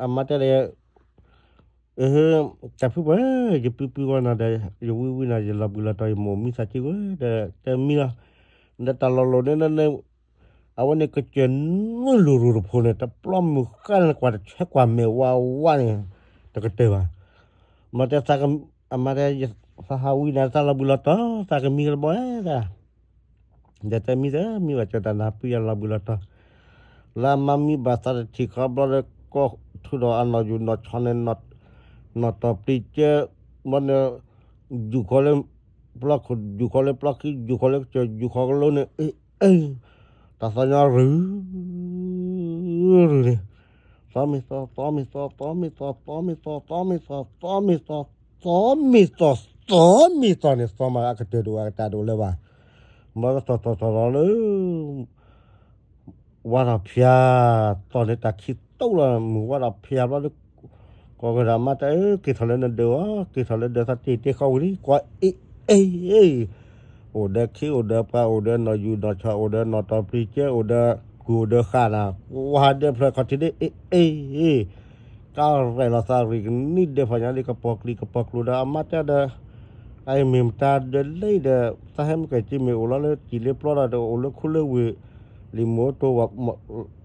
အမါတဲဒၣ်, အၢ, တၢ်ဖုပှဲၤ, ယပုၢ်ပုၢ်ဂီၢ်နၤဒီး ယဝံဝံနၤ ယလီၤဘှံးလီၤတီၤ ယမိၢ်မံသးစုကဝဲၤဒီး တဲမံလီၤ, ဒီးတၢ်လီၢ်လီၢ်န့ၣ်, အဝဲန့ၣ်ကစၢၢ်နုာ်လိၤရိၤတဖိးန့ၣ် တပျီမုၢ်ဃၢ်န့ၣ်ကွၢ်တဆဲကွၢ်မဲာ်ဝါဝါန့ၣ်, တကတၢၢ်ဘၣ်, မ့ၢ်တဲ, အမါတဲ, သးဟးဝံနၤ သးလီၤဘှံးလီၤတီၤ သးကမံကလဘီဧါ ဒီးတဲမံသးမံဘၣ်စၢၤတၢ်နၤ ဖုယၤလီၤဘှံးလီၤတီၤ, လၢအမါမံဘၣ်သးတထံၣ်ခီဘျီဒီး ကီၢ်ထုးဒီးအနီၢ်ယူၢ်နီၢ်ဆီန့ၣ်, နီၢ်တီၢ်ပျံၤကဲ, ဘျီန့ၣ်, ယူၢ်ဃီလၢ, ပျီခိၣ် ယူၢ်ဃီလၢပျီခံ ယူၢ်ဃီလၢကစၢၢ် ယူၢ်ဃီကလိန့ၣ်, အ့ၣ်, တၢ်သီညါရုၢ်, ရုၢ်န့ၣ်, သီမ့ၢ်သီ သီမ့ၢ်သီ သီမ့ၢ်သီ သီမ့ၢ်သီ သီမ့ၢ်သီ သီမ့ၢ်သီ သီမ့ၢ်သီန့ၣ် သီမးအကတၢၢ်ဒိၣ်အကတၢၢ်ဒိၣ်လၢၤဘၣ်, ဘျီကသီၣ်သီၣ်သီၣ်လီၤလၢ ဝါထီၣ်ဖၠါ, သီၣ်န့ၣ်တၢ်ခံးတိလီၤ မုၢ်ဝါထီၣ်ဖၠါဘျီဒီး, ကိးကဒီးမါတဲအၢ က့ၤထီၣ်လၢနဒၢးအီၤ က့ၤထီၣ်လၢဒၢးသးတ့ၢ်တ့ၢ်ဃီဝံၤလံ ကွၢ်အ့ၣ်အ့ၣ်, အိၣ်ဒီးခ့အိၣ်ဒီးပှၤ အိၣ်ဒီးနီၢ်ယူၢ်နီၢ်ဆီ အိၣ်ဒီးနီၢ်တီၢ်ပျံၤကဲ အိၣ်ဒီးကုၢ်အိၣ်ဒီးဃာ်နၤ, ဝါဒၢးဖျၢၣ်ခီၣ်ထံးဒ့ အ့ၣ်အ့ၣ် ကရဲၣ်လီၤသးရံၣ်ကနံၣ်ဒဲးဖးညါဒ်ကပီၤကျံၤကပီၤကျိၤဒီး အမါတဲဒီး, အအံၤမ့ၢ်မတၤဒၢးလဲၣ်ဒီး သးဟဲမ့ၢ်ကဲက့ၤမ့ၢ်အိၣ်လီၤလၢတံၢ်လၢပျီဒီး အိၣ်လၢခိလၢဝ့ၢ်, လံာ်မိၢ်တိၢ်,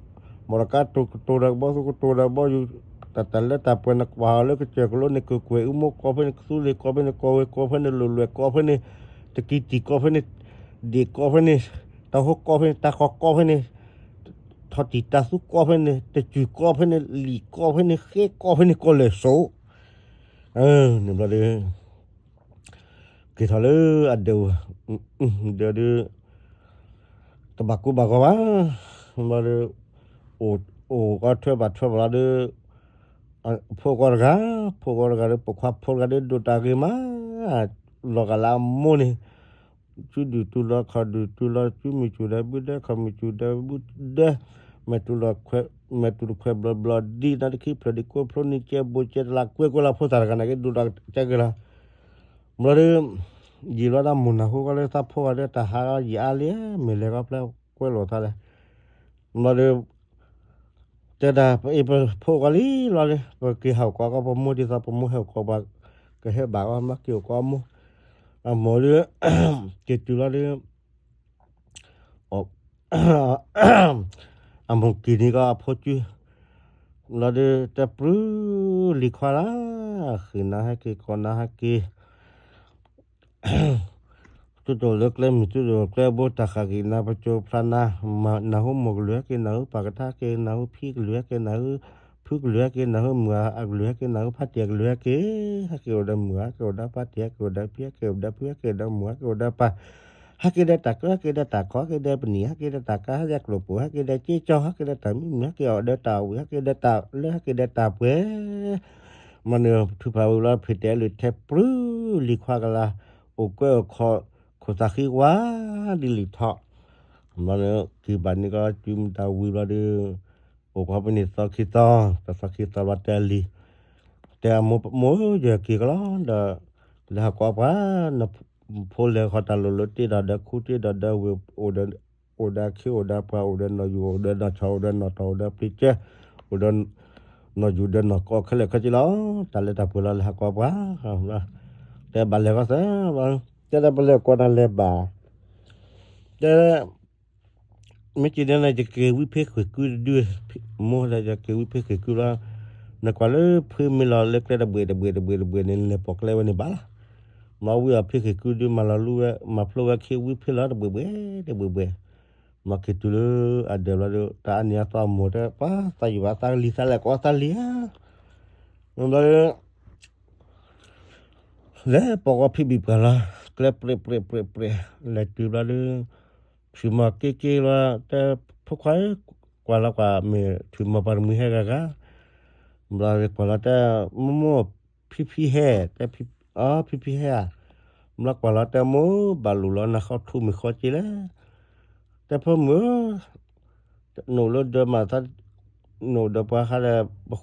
မီၢ်တကါတိၢ်ကတိၤဒီးကဘီသူကတိၤဒီးကဘီယူၤ, တၢ်တၢ်လၢတၢ်ပှဲၤနကွၢ်အီၤလၢကစၢၢ်ကလိန့ၣ် ကကွဲၢ်အူမိၢ်ကီၢ်ဖဲန့ၣ် ကသူလ့ၤကီၢ်ဖဲန့ၣ် ကီၢ်ဝဲၢ်ကီၢ်ဖဲန့ၣ် လိၤလွဲၢ်ကီၢ်ဖဲန့ၣ်, တကံတံၢ်ကီၢ်ဖဲန့ၣ်, ဒ့ၣ်ကီၢ်ဖဲန့ၣ်, တၢ်ဟိကီၢ်ဖဲန့ၣ် တၢ်ဃီကီၢ်ဖဲန့ၣ် ထီၣ်တံၢ်တၢ်သူကီၢ်ဖဲန့ၣ် တစူၢ်ကီၢ်ဖဲန့ၣ် လံာ်ကီၢ်ဖဲန့ၣ် ဃဲကီၢ်ဖဲန့ၣ် ကီၢ်လဲၢ်စိး, န့ၣ်ဘျီဒီး, က့ၤထီၣ်လၢအဒၢး, ဒၢးဒီး, တဘၣ်ကိၢ်ဘၣ်ဂီၤဘၣ်, ဘျီဒီး အိၣ်ကီထွဲဘၣ်ထွဲဘၣ်လီၤဒီး ဖိကီတဂၤ, ဖိကီတဂၤဒီး ပိာ်ခွါဖိတဂၤဒီး ဒိၣ်တၢ်ဂ့ၤမး, လီၤဂာ်လၢအမိၢ်န့ၣ် စုဒုၣ်တုၤလီၤ ခီၣ်ဒုၣ်တုၤလီၤ စုမုၢ်စူၣ်ဒီးဘုဒၢ ခီၣ်မုၢ်စူၣ်ဒီးဘုဒၢ, မဲာ်တူၢ်လီၤခွဲး, မဲာ်တူၢ်တခွဲးဘျီဘျီဒ် နီတခံဖျၢၣ်ဒ်ကိးဖျိနံၤကဲဘိကဲတလးကွဲကွဲလီၤ ဖိသၣ်တဂၤန့ၣ်က့ ဒိၣ်ဒီးကဲက့ၤလီၤ. ဘျီဒီး ယံာ်လီၤဒၣ်မိၢ်နၢ်ဟူကီလၢသးဖိဂၤဒီး တၢ်ဟးလီၤယံာ်အါလံ မ့ၢ်လဲၤကီဖျဲကွဲလိာ်သးလဲၣ်. ဘျီဒီး တဲဒၣ် ပအ့ၣ်ပဖိကီလံလီၤဒီး ပက့ၤဟးအိၣ်ကီကီ ပမိၢ်ဒ်သိးပမိၢ်ဟဲအိၣ်ကီပှၤ ကဟဲဘၣ်အီၤ မ့ၢ်က့ၤအိၣ်ကီအမိၢ်, အမိၢ်ဒီး က့ၤတုၤလီၤဒီး အမိၢ်က့ၤန့ၢ်ကီအဖိစု လီၤဒီး တဲပြူလံၤခွါလၢ ဃ့ၢ်နၤဟဲက့ၤ ကီၢ်နၤဟဲက့ၤ သုတအိၣ်လၢကျဲမုၢ် သုတအိၣ်ကျဲဘိ တၢ်ဃၣ်က့ၤနၤပစိၤဖျါနၤ, နၢ်ဟူမိၢ်ကလုၢ်ဟဲက့ၤ နၢ်ဟူပၢ်ကထါက့ၤ နၢ်ဟူဖံကလုၢ်ဟဲက့ၤ နၢ်ဟူဖုကလုၢ်ဟဲက့ၤ နၢ်ဟူမုၢ်အကလုၢ်ဟဲက့ၤ နၢ်ဟူဖါတံၢ်အကလုၢ်ဟဲက့ၤ, ဟဲက့ၤအိၣ်ဒီးမုၢ် ဟဲက့ၤအိၣ်ဒီးဖါတံၢ် ဟဲက့ၤအိၣ်ဒီးဖံ ဟဲက့ၤအိၣ်ဒီးဖု ဟဲက့ၤအိၣ်ဒီးမိၢ် ဟဲက့ၤအိၣ်ဒီးပၢ် ဟဲက့ၤဒီးတၢ်ကၢ ဟဲက့ၤဒီးတၢ်ကီ ဟဲက့ၤဒီးပနံာ် ဟဲက့ၤဒီးတၢ်ကါ ဟဲက့ၤဒီးကျိၣ်ပိၣ် ဟဲက့ၤဒီးက့ကၠီ ဟဲက့ၤဒီးတၢ်မံမုၢ် ဟဲက့ၤအိၣ်ဒီးတၢ်ဝံၣ် ဟဲက့ၤဒီးတၢ်လၢ ဟဲက့ၤဒီးတၢ်ပှဲၤ မ့ၢ်န့ၣ် ထုးဖးဝံၤလီၤ ဖံးတဲလၢထဲပြူလံၤခွါကလါ အိၣ်ကွဲအိၣ်ခီၣ် ခိၣ်သးဃံဝါဒ်လံာ်ထီၣ်, မ့ၢ်န့ၣ် က့ၤဘၣ်န့ၢ်ကီ စုမတၤဝံၤဘျီဒီး အိၣ်ကီပန့ၣ်သီခံသီ, တသီခံသီဘျီတဲအလံၤ, တဲအမိၢ် မိၢ်ယက့ၤကလီဒီး လဲၤဟးကွၢ်ပှၤ နဖိလဲၤဃီတၢ်လိၤလိၤတ့ၢ်ဒီးဒီးခူတ့ၢ်ဒီးဒီးဝ့ၢ် အိၣ်ဒီးအခ့အိၣ်ဒီးပှၤ အိၣ်ဒီးနီၢ်ယူၢ် အိၣ်ဒီးနီၢ်ဆီၣ် အိၣ်ဒီးနီၢ်တီၢ် အိၣ်ဒီးပျံၤကဲ အိၣ်ဒီးနီၢ်ယူၢ်ဒီးနီၢ်ကီခဲလၢာ်ခဲဆ့လီၤ, တၢ်လၢတၢ်ပှဲၤလီၤ လဲၤဟးကွၢ်ပှၤ, တဲဘၣ်လဲၤဃီသၢ, တဲဒီးပလဲၤကွၢ်နၤလဲၤဘၣ်, တဲ မ့ၢ်က့ၤန့ၣ် ယက့ၤဝံဖ့ဃ့ၢ်ကုတဒု, မိၢ်ဒီးယက့ၤဝံဖ့ဃ့ၢ်ကုလီၤ, နကွၢ်လၢဖုမ့ၢ်လီၤလၢကျဲတဘှ့ၣ်တဘှ့ၣ်တဘှ့ၣ်တဘှ့ၣ်န့ၣ် လဲၤပိာ်ကျဲဝဲန့ၣ်ဘၣ်လီၤ, မ့ၢ်ဝံအီၤဖ့ဃ့ၢ်ကုဒု မၤလီၤလူဝဲ မၤဖျိဝဲခ့ဝံဖ့လီၤတဘှ့ၣ်ဘှ့ၣ်တဘှ့ၣ်ဘှ့ၣ်, မ့ၢ်က့ၤတုၤလၢအဒၢးဘျီဒီး တၢ်အါန့ၢ်အသီအမိၢ်တဲ ပှၤသးယံာ်ဘၣ်သးကလံၤ သးလဲၤကွၢ်သးလံၤဧါ, ဘျီဒီး လဲၤပိာ်ကီဖံးဘံၣ်ပှၢ်လီၤ, ကျဲပြဲးပြဲးပြဲးပြဲး, လဲၤတုၤဘျီဒီး ထွံၣ်မီၤက့က့လီၤ, တဲ ဖိခွါဧၢ, ကွၢ်လီၤကွၢ် မ့ၢ်ထွံၣ်မီၤပှၤတမှံၤဟဲဂၤဂၤ, ဘျီဒီးကွၢ်လီၤတဲ မိၢ်မိၢ် ဖံဖံဟဲ, တဲ ဖံဖံဟဲဧါ, ဘျီကွၢ်လီၤတဲ မိၢ်ဘၣ်လိၣ်လီၤ နဃီထူမ့ၢ်ဃီက့လဲၣ်, တဲ ဖိမုၣ်ဧၢ နအိၣ်လၢဒၢးမးသး, နအိၣ်ဒီးပှၤဃါဒီး ပှၤ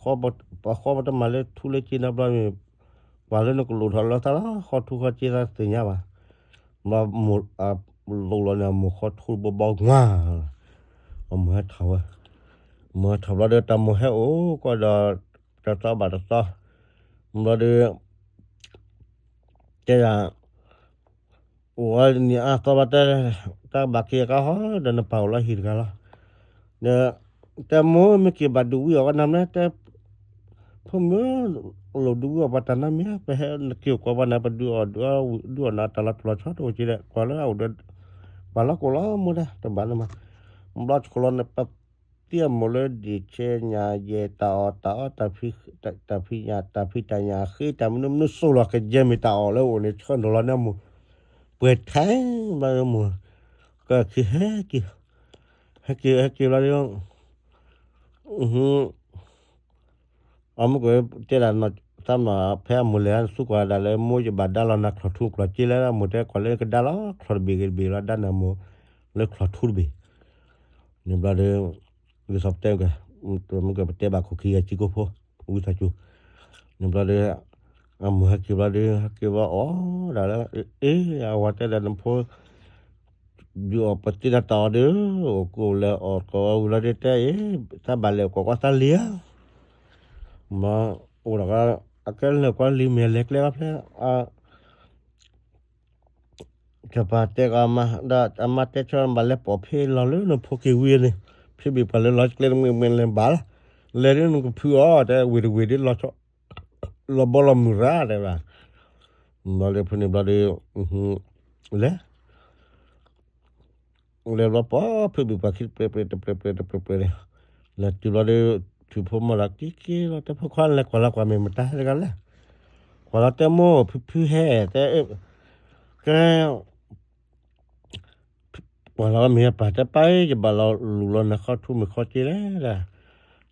ဃီပတမၤလၢထူလၢက့နီတဘျီမ့ၢ်, ပှၤလၢနကလိၣ်ထီၣ်လီၤသးလီၤ ဃီထူဃီက့သးသ့ၣ်ညါဘၣ်, ဘျီမိၢ် လိၣ်လီၤန့ၣ် အမိၢ်ဃီထူဘီဘီငါ, အမိၢ်ဟဲထီၣ်ဝဲ, မိၢ်ဟဲထီၣ်ဘျီဒီး တၢ်မိၢ်ဟဲအိၣ်ကီၢ်ဒီး တသီဘၣ်တသီ, ဘျီဒီး တဲဒၣ် အိၣ်ဝဲနံၤအါသီဘၣ်တဲ, တၢ်ဘၣ်က့ၤအကါဟီဒီးနပၢ်အိၣ်လီၤဟံၣ်တဂၤလီၤ, ဒီး တဲမိၢ်မ့ၢ်က့ၤဘၣ်ဒုးဝံအီၣ်ကနၤမလဲၣ်, တဲ ဖိမုၣ် လိၣ်ဒုးဝံအီၣ်ပှၤတၢ်နီတမံၤ ပဟဲနက့ၤအိၣ်ကွၢ်ပှၤန့ၣ် ပဒုးအီၣ်ဒုးအီၣ်နၤတၢ်လီၤထူလီၤဆီတအိၣ်က့ဒီး ကွၢ်လၢအအိၣ်ဒီး ပှၤလီၤကိၣ်လီၤမိၢ်ဒၣ် တဘၣ်န့ၣ်မး, ဘျီဆှိလီၤန့ၣ် ပသံအမိၢ်လၢဒံၣ်ဆဲညၣ်ယဲၢ်တၢ်အီၣ်တၢ်အီတၢ်ဖံး တၢ်ဖံးညၣ်တၢ်ဖံးတၢ်ညၣ်အဃ့တၢ်မနုၤမနုၤစိၢ်လီၤ ကယဲၢ်မ့ၢ်တၢ်အီၣ်လၢအိၣ်န့ၣ် ဆၢနီၤလီၤန့ၣ်အမိၢ် ပှဲၤထဲဘျီမိၢ် ကဟဲက့ၤ ဟဲက့ၤဟဲက့ၤဘျီဒီး အမ့ၢ်ကွၢ်တဲဒၣ် သးမ့ၢ်ဖဲအမိၢ်လဲၤသူကွၢ်ဒၣ်လၢမိၢ်ယဘၣ်ဒါလီၤနၤချီၣ်ထူကျီၢ်က့လဲၣ် အမိၢ်တဲကွၢ်လၢကဒါလီၤ ချီၣ်တဘ့ၣ်ဂ့ၤတဘ့ၣ်လီၤ ဒါနၤမိၢ် လၢချီၣ်ထူတဘ့ၣ် န့ၣ်ဘျီဒီး ဂ့ၤသီပတဲ မ့ၢ်ကွၢ်ပတဲဘၣ်ခိၣ်ခံဂၤစံကိၢ်ဖိ ဝံသးစူၤ န့ၣ်ဘျီဒီး အမိၢ်ဟဲက့ၤဘျီဒီး ဟဲက့ၤဘျီအီၣ်ဒၣ်လၢ အ့ အဝၤတဲဒၣ်နဖိ ဒုးအီၣ်ပသ့တၢ်တၢ်အီၣ်ဒီး အိၣ်ကိၢ်လဲၤအီၣ်ကိၢ်ဝံၤလီၤဒီးတဲအံၤ တၢ်ဘၣ်လဲၤကွၢ်ကွၢ်သးလံဧါ မ့ၢ်အိၣ်ဒီး အကဲလဲၤကွၢ်လံမ့ၢ်လဲၤကျဲဘၣ်ဖဲ ကပၤတဲကီးအမါ ဒီးအမါတဲဆၢဘၣ်လဲၤ ပိာ်ဖ့လီၤလၢနဖိက့ၤဝံၤန့ၣ် ဖ့ဘ့ၣ်ပှၤလၢလီၤကျဲတမှဲၤမှဲၤလဲၤဘၣ်လီၤ လဲၤဒ်နကဖုးအီၤ တဲဝ့ၢ်တဝ့ၢ်ဒ် လီၤဘီလီၤမုၢ်ရၣ်တဲဘၣ် ဘျီဒီးဖဲန့ၣ်ဘျီဒီး လဲၤ လဲၤဘျီပှၤဖုးဘ့ၣ်ပှၤခံတပျဲၢ်တပျဲၢ်တပျဲၢ်တပျဲၢ်တပျဲၢ်တပျဲၢ်န့ၣ် လဲၤတုၤဘျီဒီး ထုးဖိမီၤလၢက့ၤက့ၤလီၤ တဲဖိခွါလဲၤကွၢ်လီၤကွၢ်မ့ၢ်မတၤဟဲတဂၤလဲၣ် ကွၢ်လီၤတဲမိၢ်ဖုဖုဟဲ တဲ ကဲ ကွၢ်လီၤမ့ၢ်အပၢ်တဲ ပၢ်ဧၢ ယဘၣ်လီၤလူၤလီၤနဃီထူမ့ၢ်ဃီစ့လဲၣ်ဒၣ်,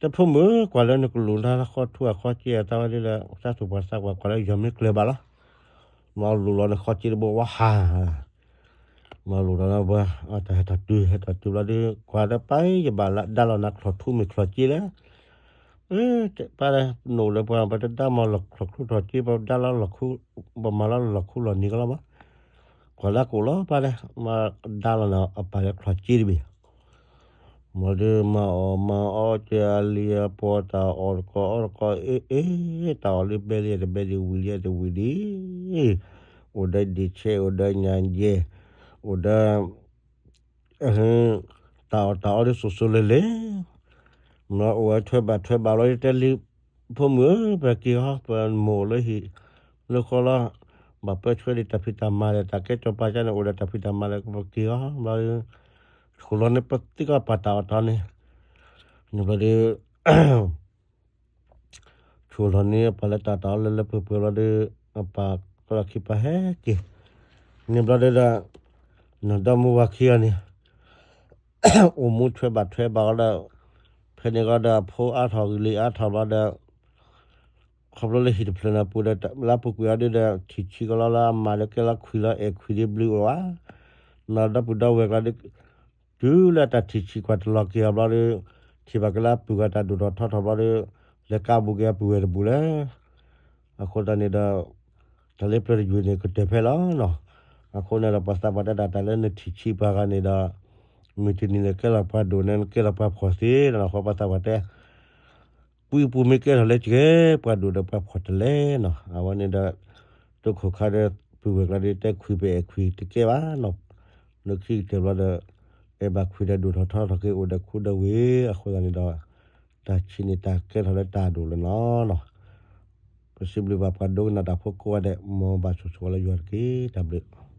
တဖိမုၣ် ကွၢ်လၢနကလူၤလၢဃီထူအဃီစ့အသးဝဲဒၣ်လၢ သးသူၣ်ပှၢ်သးပှၢ် ကွၢ်လၢယီၤမ့ၢ်ကျၢၤဘၣ်လီၤ, မ့ၢ်လူၤလီၤနဃီစ့တဘိဝဲဟါ မ့ၢ်လူၤလီၤလၢပှၤ တၢ်ဟဲထီၣ်တုၤ ဟဲထီၣ်တုၤဘျီဒီး ကွၢ်ဒီး ပၢ်ဧၢ ယဘၣ်လၢဒါလီၤနၤချီၣ်ထူမ့ၢ်ချီၣ်စ့လဲၣ်, ပၢ်ဒီး နအိၣ်လၢပှၤ ပတဒါမ့ၢ်လီၤချီၣ်ထူချီၣ်စ့ ပဒါလီၤလီၢ်ခူ ပမၤလီၤလီၢ်ခူလီၢ်နံၤကလီၤဘၣ်, ကွၢ်လၢကအိၣ်လီၤ ပၢ်ဒီး မ့ၢ်ဒါလီၤနၤအပၢ်လၢချီၣ်စ့တဘ့ၣ် မ့ၢ်ဒီးမၤအီၣ်မၤအီကဲအလံၤအပီၢ် တၢ်အီၣ်တကီၢ်အီတကီၢ် အ့ၣ်အ့ၣ် တၢ်အီၣ်လၢဘဲလံတဘဲလံ ဝံၤလံတဝံၤလံ, အိၣ်ဒီးဒ့ၣ်ဆဲး အိၣ်ဒီးညၣ်ယဲၢ် အိၣ်ဒီး တၢ်အီၣ်တၢ်အီဒ်စိၤစိၤလဲၤလဲၤ, မ့ၢ်အိၣ်ဝဲထွဲဘၣ်ထွဲဘၣ်ဘျီ တဲလံ ဖိမုၣ်ဧၢ ပက့ၤအီၤ ပမိၢ်အိၣ်လၢဟံၣ်လၢဃီလီၤ, ဘၣ်ပၢဆှၢဒံးတၢ်ဖံးတၢ်မၤဒီး တၢ်ကဲစီၤပၤကန့ၣ် အိၣ်ဒီးတၢ်ဖံးတၢ်မၤဒီး ပက့ၤအီၤဘျီဒီး ဆိၣ်လီၤန့ၢ်ပသံကီၢ်ပၢ်တၢ်အီၣ်တၢ်အီန့ၣ်, န့ၣ်ဘျီဒီး ဆိၣ်လီၤန့ၢ်အပၢ်လၢတၢ်တၢ်အီလၢလၢပှဲၤပှဲၤဘျီဒီး အပၢ်ကလီၢ်ခံပၢ်ဟဲက့ၤ, န့ၣ်ဘျီဒီး နဒီမါဝၤခံဂၤန့ၣ် အိၣ်မူထွဲဘၣ်ထွဲဘၣ်အီၤဒီး ဖဲန့ၣ်ကီးဒီး အဖိအါထီၣ်ဂံၢ်လံအါထီၣ်ဘျီဒီး ခီဖျိလၢဟံၣ်တဖျၢၣ်န့ၣ်ပူၤဒီး လၢပူၤကွံာ်အီၤဒုဒီး ထံၣ်ဆံးကလီလၢအမၤဒီးကဲလီၤခွံလီၤအဲၣ်ခွံဒ်ဘျုးအိၣ်ဝဲ, နီၢ်ဒီပုၢ်ဒီဝဲၢ်ကျါဒီး တုၤလၢတၢ်ထံၣ်ဆံးကွၢ်တလီၤက့ၤအီၤဘျီဒီး ထံၣ်ဘၣ်က့ၤလၢအပုၢ်ဂၤတၢ်ဒိၣ်ထီၣ်ထီထီၣ်ဘျီဒီး လဲၤကါဘူးက့ၤအပုၢ်ဝဲၢ်တဘူးလၢ အဃိသတးန့ၣ်ဒီး တၢ်လၢပျၢၤတယုၢ်န့ၣ် ကတၢၢ်ဖဲလီၤနီၤ. အဃိန့ၣ်ဒီး ပှၤသးပှၢ်တဲဒၣ်တၢ်လၢနထံၣ်ဆံးပှၤဂၤန့ၣ်ဒီး မုၢ်တနံၤန့ၣ်ကဲလီၤပှၤဒိၣ်န့ၣ် နကဲလီၤပှၤဖှီၣ်သ့နီၤ. အဃိပှၤသးပှၢ်တဲ ပှၤပူၤမ့ၢ်ကဲထီၣ်လၢကဲ ပှၤဒိၣ်ဒီးပှၤဖှီၣ်တလဲနီၤ. အဝဲန့ၣ်ဒီး တိခိၣ်ခါဒီး ပုၢ်ဝဲၢ်ကျါဒီး တဲခွံပအဲၣ်ခွံတကဲဘၣ်နီၤ. လၢခံကတၢၢ်ဘျီဒီး အဲၣ်ဘၣ်ခွံဒီးဒိၣ်ထီၣ်ထီထီၣ်က့ၤအိၣ်ဒီးခူဒီးဝ့ၢ် အဃိသတးန့ၣ်ဒီး တၢ်ဆံးန့ၣ်တၢ်ကဲထီၣ်လၢတၢ်ဒိၣ်လၢနီၤနီၤ. ပစံးဘျုးဘၣ်ပှၤဒိကနၣ်တၢ်ဖိကိးဂၤဒဲး မ်ဘၣ်ဆိၣ်ဂ့ၤလၢယွၤတက့ၢ်. တၢ်ဘျုး